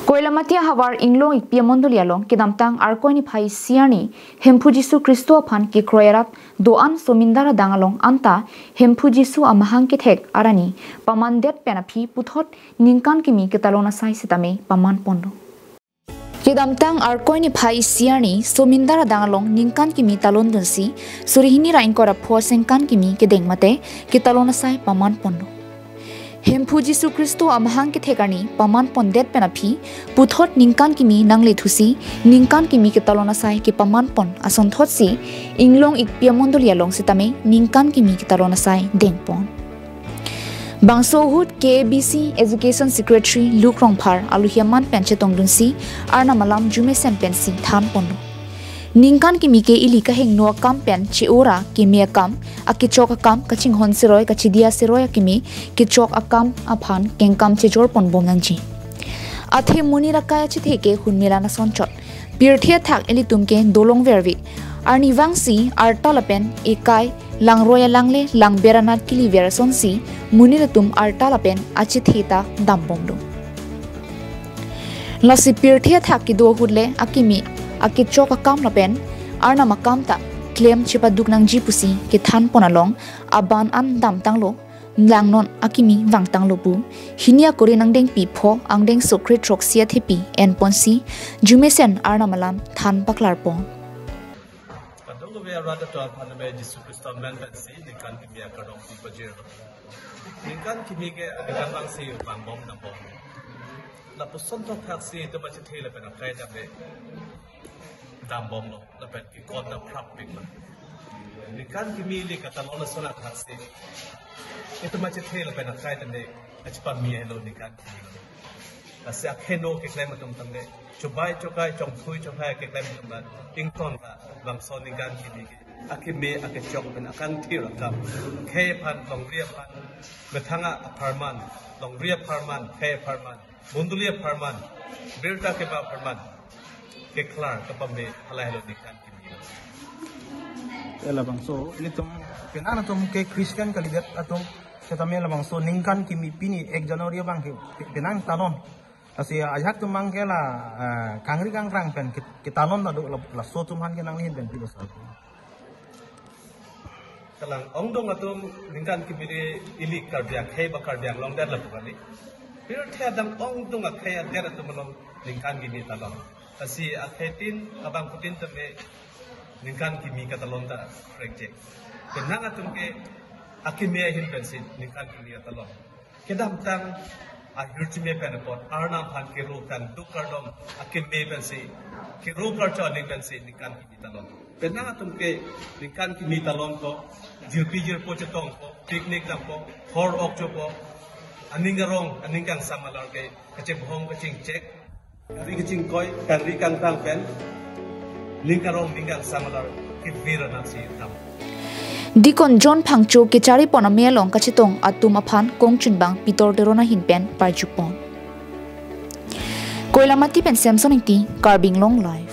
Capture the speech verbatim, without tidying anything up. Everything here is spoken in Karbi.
Koilamati ahavar Inglong Ikpi amondoli along kedamtang Arkoi niphai isi arni Hemphu Jisu Khristo aphan kekroi arat do-an Somindar adang along anta Hemphu Jisu amahang kethek arni pamandet pen aphi puthot ningkan kimi ketalon asai sitame paman ponlo. Kedamtang Arkoi niphai isi arni Somindar adang along ningkan kimi talon dunsi suri hini ra ingkoi ra pho asengkan kimi kedeng mate ketalon asai paman ponlo. Hemphu Jisu Khristo amahang kethek arni paman pondet pen aphi puthot ningkan kimi nanglethusi ningkan kimi ketalon asai kepaman pon asonthotsi Inglong Ikpi amondoli along sitame ningkan kimi ketalon asai dengpon. Bangso ahut K A B C Education Secretary Luk Rongphar aluhi aman pen chetongdunsi Arnam alam jumesen pensi than ponlo. Ningkan kimi ke ili kahingno akam pen che-ora keme akam, akechok akam, kachinghon seroi, kachidia seroi akeme, kechok akam aphan kengkam chejor ponbom nangji. Athe monit akai achethe ke hunmelan asonchot. Pirthe athak ilitum ke dolong verve. Arnivangsi arta lapen ekai, langroi alangle, langber anat kiliver asonsi monit atum arta lapen achethe ta dambomlo. Lasi pirthe athak kedo ahut le akeme, akechok akam lapen Arnam akam ta klem chepaduk nangji pusi kethan pon along aban an damtanglo, langnon akimi vangtanglo pu hini akori nangdengpi pho angdeng sokre throksi athepi enponsi jumesen Arnam alam than paklar pon. Kadokave arat atum aphan me Jisu Khristo amen pensi ningkan kimi akardom pi pajir. Ningkan kimi ke akan bangsi vangbom dambom. Lapuson thothaksi itum achethe lapen akai dam le dambomlo lapen kekon dam phrapiklo. Ningkan kimi ili katalon ason athaksi itum achethe lapen akai dam le achepamihelo ningkan kimi. Lasi akheno keklem atum tangte, chobai chokai, chongthui chokai keklem atum ta ington ta bangso ningkan kimi ke akeme, akechok pen akangthir akam, khei aphan, longri aphan, methang apharman, longri apharman, khei apharman, mondoli apharman, birta keba apharman keklar kapame halahelo ningkan kimi. Labangso ilitum penang atum ke Christian kalidet atum setame labangso ningkan kimi pini ek January abang ke penang talon. Lasi ajahak atum abang ke la, eh, kangri kangrang pen ke, ketalon ta do la, laso atum aphan ke nangli ahin pen pilo sir. Kalang ongdung atum ningkan kimi ili Karbi akhei ba Karbi Anglong det lapu kali. Pirthe adang ongdung akhei adet atum along ningkan kimi talon. Lasi akheitin abangphutin tame ningkan kimi katalon ta krekjek. Penang atum ke akeme ahin pensi ningkan kimi katalon. Kedamtang ahirjume pen apot Arnam aphan kero kangduk kardom akeme pensi, kero karcho aning pensi ningkan kimi talon. Penang atum ke ningkan kimi talon ko, jirpi jirpo chetongpo, picnic dampo, hor ok chopo, aning arong, aning kangsam alar ke kachebhong kachingchek, kangri kachingkoi, kangri kangtang pen ning karong ning kangsam alar kevir anatsi dam. Deacon John Phangcho kechari pon ame along kachetong atum aphan kongchunbang Peter Teron ahin pen parjupon. Koilamati pen Samson Ingti, Karbi Anglong Live.